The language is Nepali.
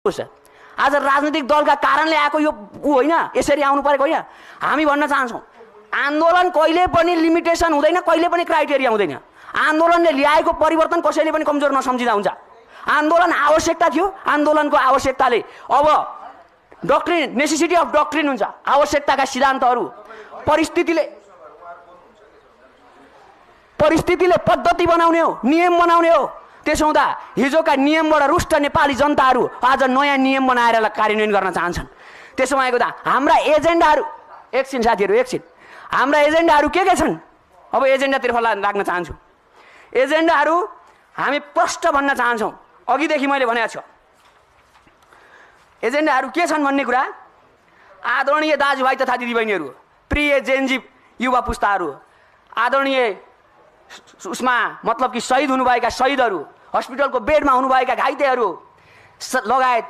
आज राजनीतिक दलका कारणले आएको यो होइन, यसरी आउनु परेको होइन। हामी भन्न चाहन्छौँ आन्दोलन कहिले पनि लिमिटेसन हुँदैन, कहिले पनि क्राइटेरिया हुँदैन। आन्दोलनले ल्याएको परिवर्तन कसैले पनि कमजोर नसम्झिँदा हुन्छ। आन्दोलन आवश्यकता थियो, आन्दोलनको आवश्यकताले अब डक्ट्रिन, नेसेसिटी अफ डक्ट्रिन हुन्छ, आवश्यकताका सिद्धान्तहरू। परिस्थितिले पद्धति बनाउने हो, नियम बनाउने हो। त्यसो हुँदा हिजोका नियमबाट रुष्ट नेपाली जनताहरू आज नयाँ नियम बनाएर कार्यान्वयन गर्न चाहन्छन्। त्यसो भएको त हाम्रा एजेन्डाहरू, एकछिन साथीहरू एकछिन, हाम्रा एजेन्डाहरू के छन्? अब एजेन्डातिर लाग्न चाहन्छु। एजेन्डाहरू हामी प्रष्ट भन्न चाहन्छौँ। अघिदेखि मैले भनेको छु एजेन्डाहरू के छन् भन्ने कुरा। आदरणीय दाजुभाइ तथा दिदीबहिनीहरू, प्रिय जेनजी युवा पुस्ताहरू, आदरणीय उसमा मतलब कि शहीद हुनुभएका शहीदहरू, हस्पिटलको बेडमा हुनुभएका घाइतेहरू लगायत